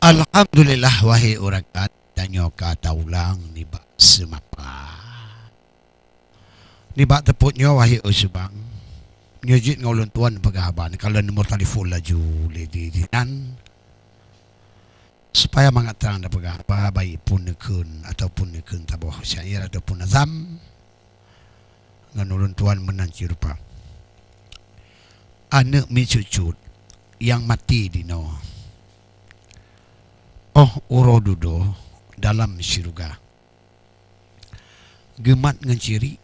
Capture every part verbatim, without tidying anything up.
Alhamdulillah, wahé ureuëng rakan, tanyoe ka taulang nibak seumapa. Nibak teupôt nyoe, wahé Usubang, nyoe jeuet ngon ulôn tuan peugah haba, ka lôn neumur telepon laju lé di, di nan, supaya mangat trang tapeugah haba, baik pun neukheun ataupun neukheun saboh syair ataupun nazam. Ngon ulôn tuan meunan cit rupa. Aneuëk micut-cut nyang maté dinoe, óh uroe dudoe dalam syeuruga. Geumat ngon cirik,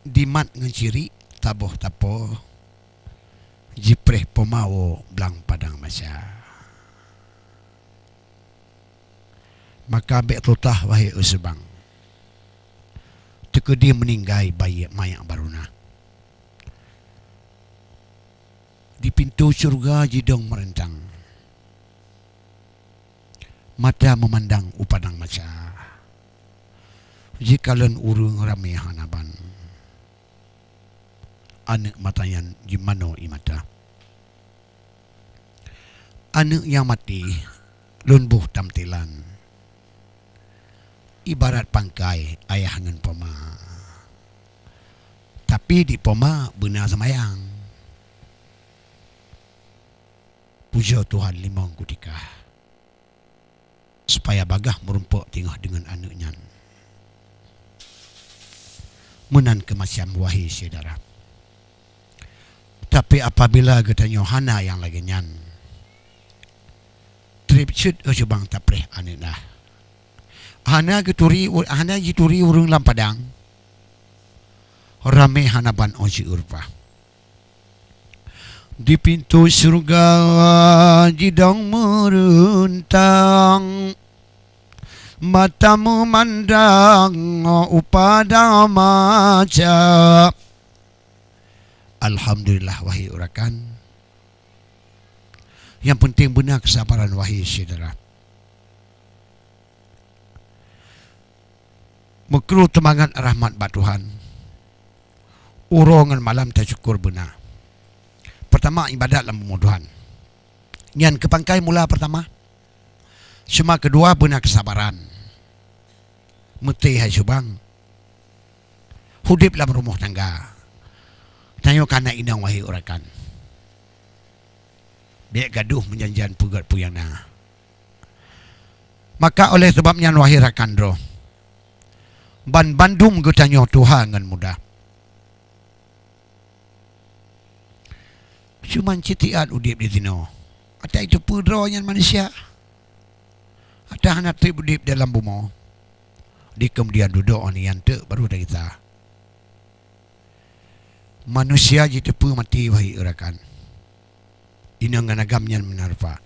dimat ngon cirik, taboh tapoh, jipreh poma woe blang padang masa. Maka bék tutah, wahé Usubang, teukeudi meuninggai bayi mayat barô na. Di pintoe syeuruga jidong meureuntang, mata meumandang u padang masa. Jikalon ureuëng ramé hana ban. Aneuëk mata nyan jimanoe ie mata. Aneuëk nyang maté lôn boh tamtilan, ibarat pangkai ayah ngon poma. Tapi di poma beuna seumayang. Pujoe Tuhan limong kutika, supaya bagaih meurumpok teungoh deungon aneuëk nyan. Meunan keuh macam, wahé syedara. Tapi apabila geutanyoe hana nyang lagée nyan, treb cit Usubang tapreh aneuëk na. Hana geuturi, hana jituri ureuëng lam padang, ramé hana ban óh jieu rupa. Di pintoe syeuruga jidong meureuntang, mata meumandang u padang masa. Alhamdulillah, wahé ureuëng rakan. Nyang peunteng beuna keusabaran, wahé syedara. Meukrue teumangat rahmat bak Tuhan. Uroe ngon malam tasyukur beuna. Peurtama, iébadat lam bumoe Tuhan. Nyan keu pangkai mula peurtama. Seuma keudua, beuna keusabaran. Meuté hai Subang, udeb lam rumoh tangga. Tanyoe ka na inong, wahé ureuëng rakan. Bék gadôh meujan-jan peugét peue nyang na. Maka oleh sabab nyan, wahé rakan droe, banbandum geutanyoe tuha ngon muda. Cuman sitiat udeb di sinoe, ata jiteupeue droe nyan manusia, ata hana treb udeb dalam bumoe. Di keumudian dudoe nyan teuk baru tagita. Manusia jiteupeue maté, wahé ureuëng rakan. Inong ngon agam nyan meunan rupa.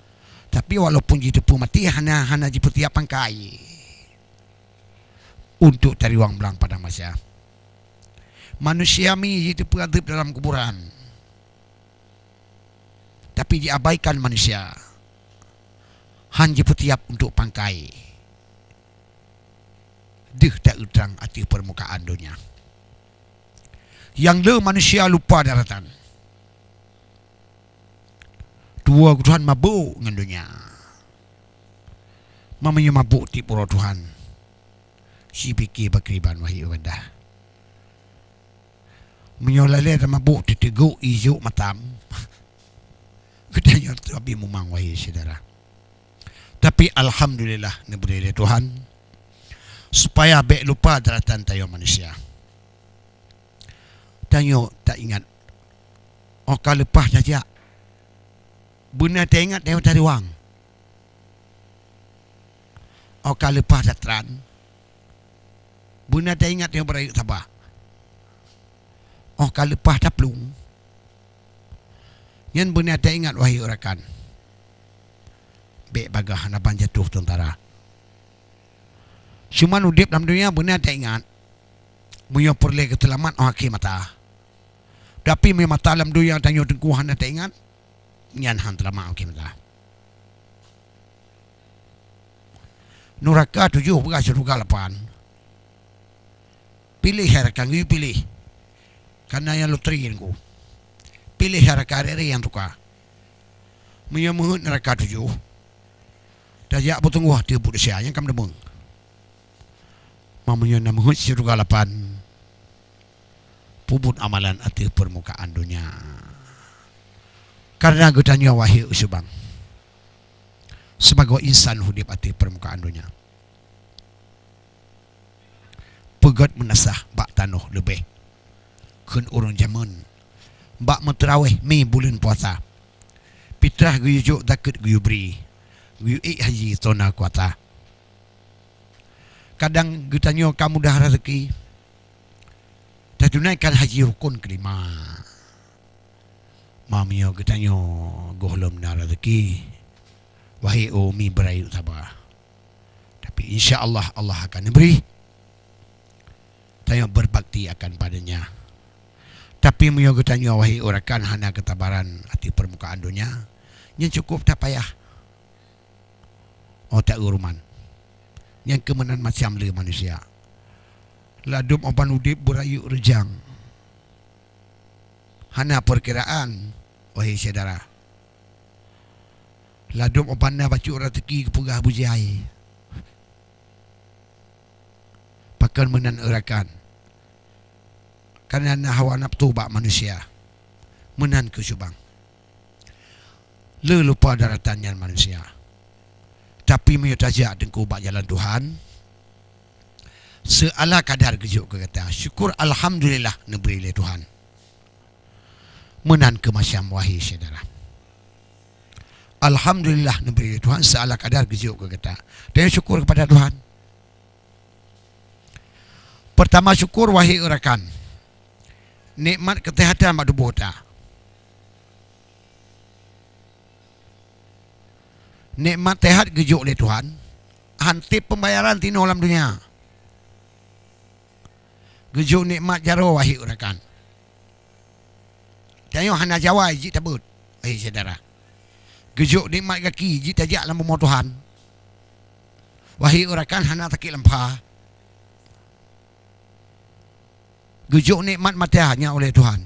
Tapi walaupun jiteupeue maté, hana, hana jipeutiap pangkai untuk tariwang blang padang masa. Manusia mi jiteupeue adeb dalam kuburan, tapi jiabaikan manusia, han jipeutiap untuk pangkai. Deuh ta-eu trang ateueh peurmukaan donya. Nyang le manusia lupa daratan. Tuwoe Tuhan mabök ngon donya. Meunyoe mabök tieb uroe Tuhan, sipike pakriban, wahé ibanda. Meunyoe lalée tamabök teuteugok ijok matam, geutanyoe teuabi mumang, wahé syedara. Tapi alhamdulillah, neubri lé Tuhan, supaya bék lupa daratan tanyoe manusia. Tanyoe taingat, óh ka leupah tajak, beuna taingat tanyoe tariwang. Óh ka leupah tatran, beuna taingat tanyoe beurayeuk saba. Óh ka leupah taplueng, nyan beuna taingat, wahé ureuëng rakan, bék bagaih hana ban jatoh teuntara. Cuman udeb lam donya beuna taingat, meunyoe peureulée geuteulamat óh akhé mata. Tapi meunyoe mata lam donya tanyoe teungku hana taingat, nyan han teulamat óh akhé mata. Nuraka tujoh beurah syeuruga lapan. Piléh hai rakan, geuyue piléh. Kana nyang lotri nyan ku. Piléh hai rakan, rere nyang tuka. Meunyoe meuheuet nuraka tujoh, Tajak beuteungoh ateueh buet desya nyang ka meudeungoe. Meunyoe na meuheuet syeuruga lapan, peubuet amalan ateueh peurmukaan donya. Kareuna geutanyoe, wahé usubang, sibagoe insan udeb ateueh peurmukaan donya, peugét meunasah bak tanoh leubeh kheun ureuëng jameun bak meuteurawéh mi buleuen puasa. Pitrah geuyue jok, zakeuet geuyue bri, geuyue ék haji sona kuasa. Kadang geutanyoe ka mudah raseuki, tatunaikan haji rukon keulima. Meunyoe geutanyoe gohlom na raseuki, wahé umi beurayeuk saba. Tapi insya Allah, Allah akan neubri. Tanyoe beubakti akan padanya. Tapi meunyoe geutanyoe, wahé urakan, hana keutabaran ateueh peurmukaan donya, nyan cukôp that payah. Oh, taeu ruman. Nyang keu meunan macam le manusia. Ladôm oban udeb beurayeuk reujang. Hana peurkiraan, wahé syedara. Ladôm oban na bacut raseuki geupeugah beujai. Pakon meunan eurakan? Kareuna na hawa nafsu bak manusia. Meunan keu subang. Le lupa daratan nyan manusia. Tapi meunyoe tajak teungku bak jalan Tuhan, seuala kadar geujok keu gata. Syukur alhamdulillah neubri lé Tuhan. Meunan keu macam, wahé syedara. Alhamdulillah neubri lé Tuhan seuala kadar geujok keu gata. Dan syukur kepada Tuhan. Peurtama syukur, wahé eurakan, nikmat keuseuhatan bak tuboh gata. Nikmat seuhat geujok lé Tuhan, han teb peumbayaran tinoe lam donya. Geujok nikmat jaroe, wahé eurakan. Tanyoe hana jawai jeuet tabeuet, wahé syedara. Geujok nikmat gaki jeuet tajak lam bumoe Tuhan. Wahé eurakan, hana sakét lam pha. Geujok nikmat mata nyan uleh Tuhan,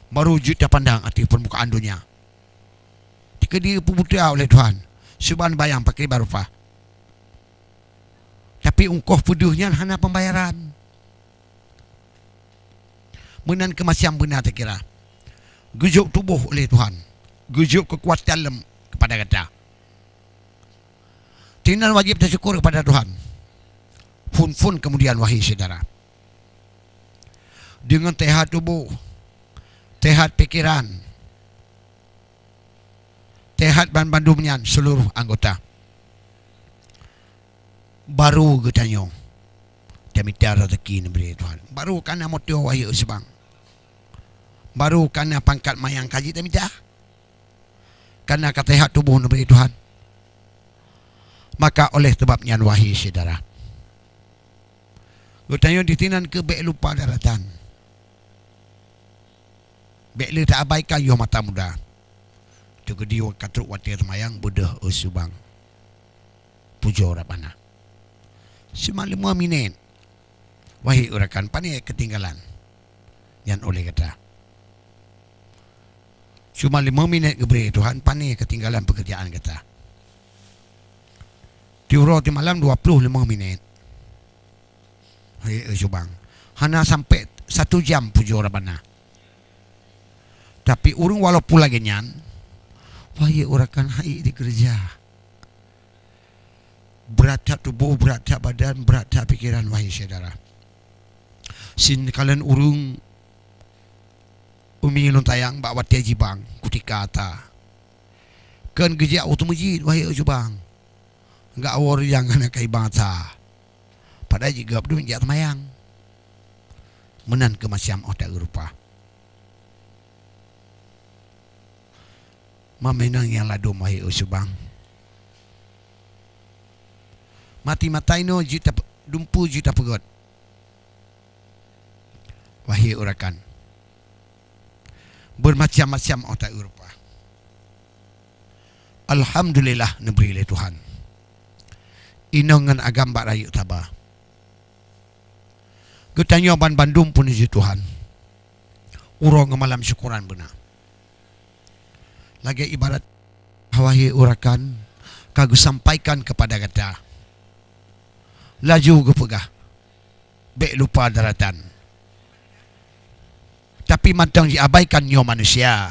barô jeuet tapandang ateueh peurmukaan donya. Teukeudi peubuta uleh Tuhan, suban bayang pakriban rupa. Tapi ungkoh peudeuh nyan hana peumbayaran. Meunan keu macam beuna takira. Geujok tuboh uleh Tuhan, geujok keukuatan lom keupada gata. Tinan wajéb tasyukur keupada Tuhan. Phon-phon keumudian, wahé syedara. Deungon seuhat tuboh, seuhat pikeran, seuhat banmandum nyan seuluruh anggota, barô geutanyoe tamita raseuki neubri Tuhan. Barô kana moto, wahé usubang. Barô kana pangkat manyang ka jeuet tamita. Kareuna ka seuhat tuboh neubri Tuhan. Maka oleh sabab nyan, wahé syedara, geutanyoe disinan keu bék lupa daratan. Bék lé taabaikan yoh masa muda. Teukeudi ka trok watée seumayang, beudôh usubang pujoe Rabbana. Cuma lima minét, wahé eurakan, pane keutinggalan nyan uleh gata. Cuma lima minét geubri Tuhan, pane keutinggalan peukeurjaan gata. Tiuroe timalam dua ploh lima minét. Hai, eh, cubang. Hana sampai satu jam pujoe Rabbana. Tapi ureuëng walaupun lagée nyan, wahé eurakan, hai dikeureuja. Brat that tuboh, brat that badan, brat that pikeran, wahé syedara. Sikalon ureuëng umi lôn sayang bak watée jibang kutika ata. Kon geujak u teumeujid, wahé cubang. Gak awor nyang hana kai bangsa. Padahai jigab dum jak seumayang. Meunan keu macam óh taeu rupa. Meunan nyang ladôm, wahé cubang. Mati mata inoe jeuet tap-, dumpeue jeuet tapeugét. Wahé eurakan, beumacam-macam óh taeu rupa. Alhamdulillah neubri lé Tuhan. Inong ngon agam bak rayeuk saba. Geutanyoe banbandum peuneujeuet Tuhan. Uroe ngon malam syukoran beuna. Lagée ibarat, wahé eurakan, ka geusampaikan keupada gata. Laju geupeugah, "Bék lupa daratan." Tapi mantong jiabaikan nyoe manusia.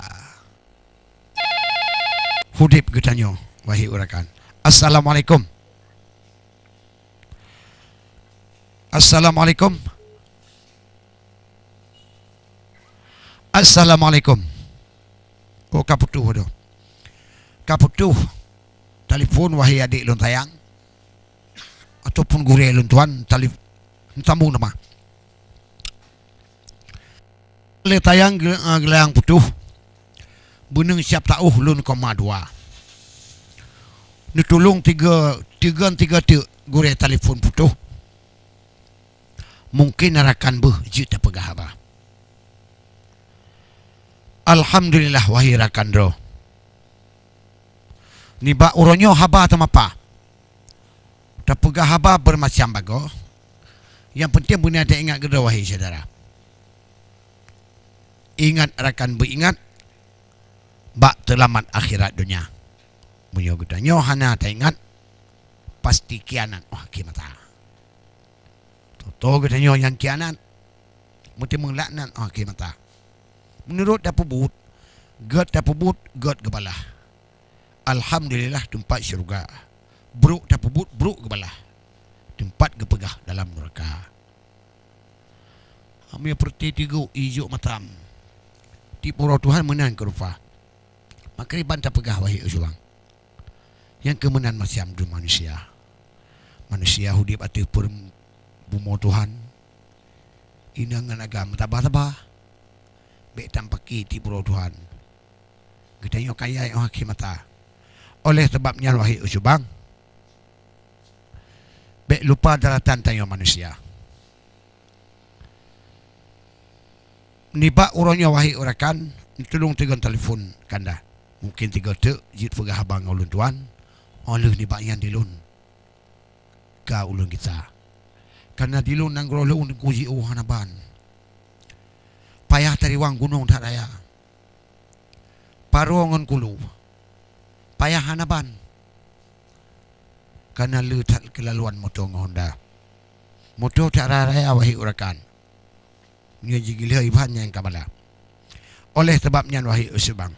Udeb geutanyoe, wahé rakan. Assalamualaikum. Assalamualaikum. Assalamualaikum. Oh, ka putôh adoh. Ka putôh talephon, wahé adék lôn sayang, ataupun gurée lôn tuan, talep-, sambong teuma. Lé tayang gel-, eh, geulayang putôh, beuneung siab taôh lôn koma dua. Neutulông tiga, tiga, tiga teuk gurée talephon putôh. Mungken rakan beuh jeuet tapeugah haba. Alhamdulillah, wahé rakan droe. Nibak uroe nyoe haba teumapa. Tapeugah haba beureumacam bagoe. Nyang peunteng beuna taingat keudroe, wahé syedara. Ingat rakan beuingat bak teulamat akhirat donya. Meunyoe geutanyoe hana taingat, pasti khianat 'oh akhé masa. Toto geutanyoe nyang khianat, meuteumé laknat 'oh akhé masa. Meunurot tapeubuet, gét tapeubuet, gét geubalah. Alhamdulillah, teumpat syeuruga. Brok tapeubuet, brok geubalah. Teumpat geupeugah dalam nuraka. Meunyoe peureuté tigo ijok matam, tiep uroe Tuhan meunan keu rupa. Pakriban tapeugah, wahé syedara. Nyang keu meunan macam droe manusia. Manusia udeb ateueh peureum-, bumoe Tuhan. Inong ngon agam, taba-taba. Bék tampaki tiep uroe Tuhan. Geutanyoe kayai 'oh akhé masa. Oleh sabab nyan, wahé syedara, bék lupa daratan tanyoe manusia. Nibak uroe nyoe, wahé rakan, neutulông tiga talephon kanda. Mungken tiga teuk jeuet peugah haba ngon ulôn tuan, 'oh lheueh nibak nyan dilôn ka ulôn gisa. Kareuna dilôn nanggroe lôn Teungku jiôh hana ban. Payah tariwang gunong that raya. Paro ngon kulu, payah hana ban. Kareuna le that keulaluan moto ngon honda. Moto that raya-raya, wahé rakan. Nyoe jigileue iban nyang ka bala. Oleh sabab nyan, wahé syedara,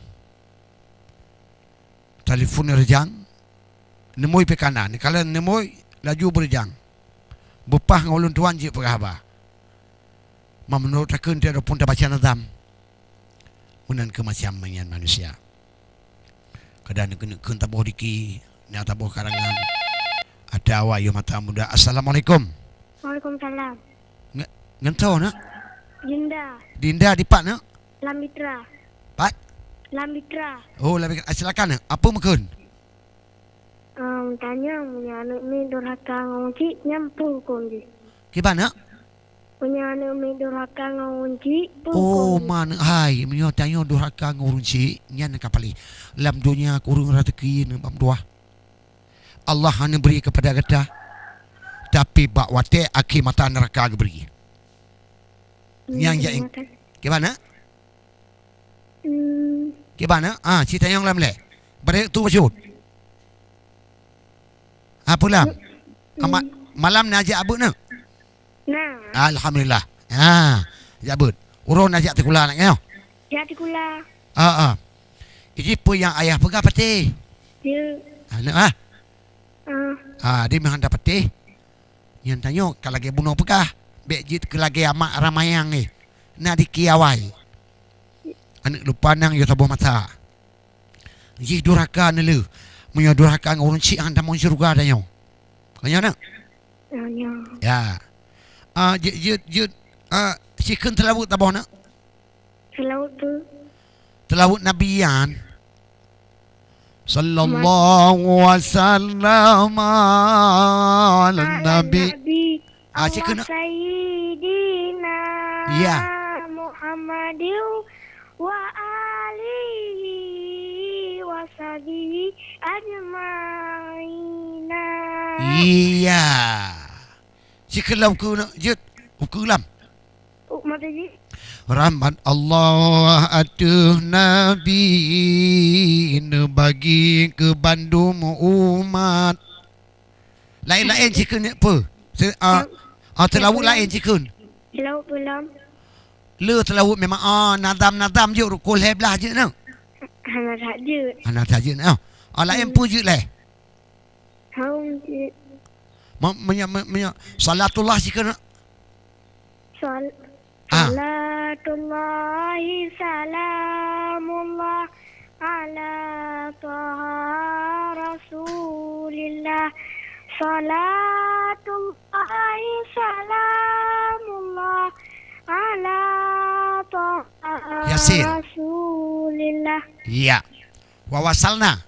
talephon reujang, neumoi pih kana, neukalon neumoi laju beureujang. Beupah ngon ulôn tuan jeuet peugah haba. Ma meunurot takheun teuh ataupun tabaca nazam. Meunan keu macam manyan manusia. Kadang neukheun-neukheun taboh diki, na taboh karangan. Atawa yoh mata muda. Assalamualaikum. Waalaikumsalam. Nge-, ngon soe, nak? Dinda. Dinda dipat, nak? Lam Bitra. Pat? Lam Bitra. Oh, lam Bitra. Ah, silakan, nak. Apa meukheun? Em, tanya, meunyoe aneuk miet durhaka ngon ureueng chik, nyan peue huköm jih? Kiban, nak? Meunyoe aneuk miet durhaka ngon ureueng chik, peue huköm jih? Oh, ma aneuk hai, meunyoe tanyoe durhaka ngon ureueng chik, nyan ka paléh. Lam donya kureueng raseuki ngon bak meutuah. Allah hana bri keupada gata, tapi bak watée akhé masa neuraka geubri. Hmm, nyan jak terima kasih. Kiban, nak? Hmm. Kiban, nak? Ah, ci tanyong lam lé. Barek tu bacut. Ah, pulang. Hmm. Ah, ma-, malam na jak abeuet, nak? Na. Alhamdulillah. Ha, jak beuet. Uroe na jak sikula, nak, nyoe? Jak sikula. Ah, ah. Iji peue nyang ayah peugah patéh? Ya. Ah, nak, ah? Ah. Ah, di meuhan patéh. Nyan tanyoe ka lagée bunoe peugah, bék jeuet keu lagée amak ramayang, eh. Na di kiawai. Aneuk lupa nang yo saboh masa. Jih durhaka neuleuh. Meunyoe durhaka ngon ureueng chik han tamong syeuruga tanyoe. Ka nyoe, nak? Ya, ya. Ya. Ah, jeuet, jeuet, jeuet. Ah, sikheun seulaweuet taboh, nak? Seulaweuet peue? Seulaweuet Nabi nyan. Sallallahu wasallam ala nabi. Ah, cit keuneuk. Sayyidina, ya, Muhammadin wa alihi wa sahbihi ajmaina. Iya. Sikheun lam keuneuk jeuet, ukeue lam. Umat jih. Rahmat Allah ateueh Nabi, neubagi keu bandum umat. Laén-laén sikheun peue? Se-, a, a, seulaweuet laén sikheun. Seulaweuet pulang. Le seulaweuet memang, a, nadam-nadam jeuet rukun lhèe blaih jeuet na. Hana that jeuet. Hana that jeuet na. A, laén peue jeuet lé? Hana jeuet. Ma-, meunyoe, meunyoe, salatullah sikheun. Sal-, Ah. Salatullahi salamullah ala Taha Rasulillah. Salatullahi salamullah ala Taha Yasin. Rasulillah. Ya. Wa wasalna.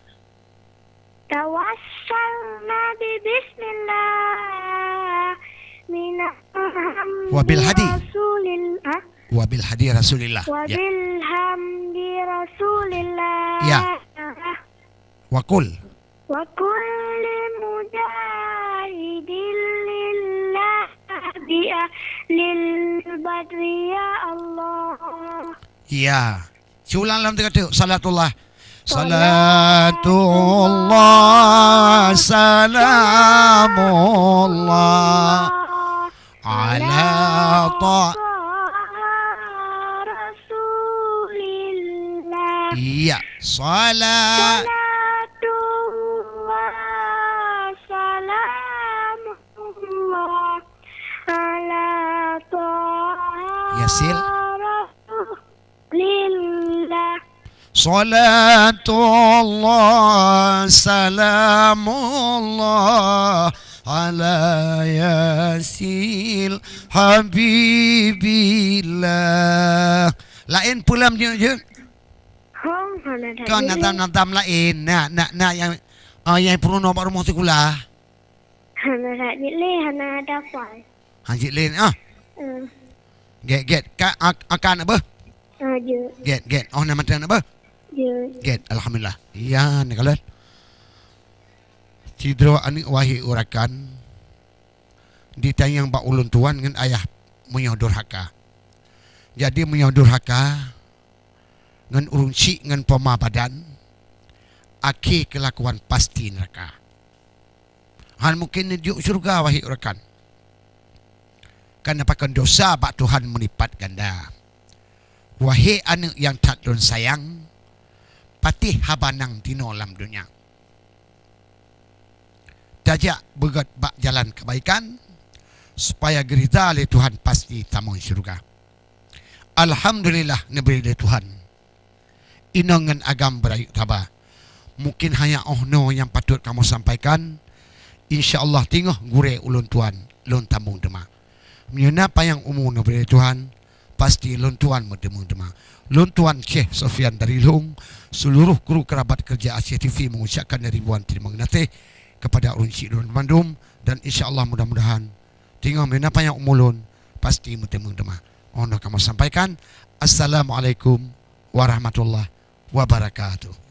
Tawassalna bi bismillah. Minal hamdi Wabil hadi. Rasulil-, ha? Wabil hadi Rasulillah. Ya. Wabil hamdi Rasulillah. Ya. Wa kul. Wa kulli mujahidin lillah bi ahlil badri ya Allah. Ya. Siulang lam teuka teuk, salatullah. Salatullah, salamullah, ala ta-, Rasulillah. Iya, sala- Salatullah, salamullah, ala Taha Yasil. Rasul- Lillah. Salatullah, salamullah, ala Yasil Habibillah. Laén pulam jeuet-jeuet. Hong, hana that Kan jeuet. Nadam-nadam laén. Nak, nak, nak nyang, ah, nyang peurunoe bak rumoh sikula. Hana that jeuet lé, hana ada kual. Ha, jeuet lé, ah. Hmm. Gét, gét. Ka, ak-, akan apa? Ah, jeuet. Gét, gét. Oh, nama teuh apa? Jeuet. Gét, alhamdulillah. Ya, ni kalau. Sidroe aneuk wahé urakan ditanyong bak ulôn tuan ngon ayah meunyoe durhaka. Jadi meunyoe durhaka ngon ureueng syik ngon poma badan, akhé keulakuan pasti neuraka. Han mungken neujok syeuruga, wahé urakan. Kan neupakon dosa bak Tuhan meulipat ganda. Wahé aneuk nyang that lôn sayang, patéh haba nyang tinoe lam donya. Tajak beugét bak jalan keubaikan, supaya geuridha lé Tuhan pasti tamong syeuruga. Alhamdulillah neubri lé Tuhan. Inong ngon agam beurayeuk saba. Mungken hanya 'oh noe nyang patôt kamoe sampaikan. Insya Allah teungoh gurée ulôn tuan, lôn tambong teuma. Meunyoe na panyang umu neubri lé Tuhan, pasti lôn tuan meuteumé teuma. Lôn tuan Syekh Sofyan dari Lhong, seluruh kru kerabat kerja Aceh T V mengucapkan ribuan terima kasih kepada ureueng syik lôn bandum dan insya Allah mudah-mudahan teungoh meunyoe na panyang umu lôn pasti meuteumé teuma. 'Oh noe kamoe sampaikan. Assalamualaikum warahmatullahi wabarakatuh.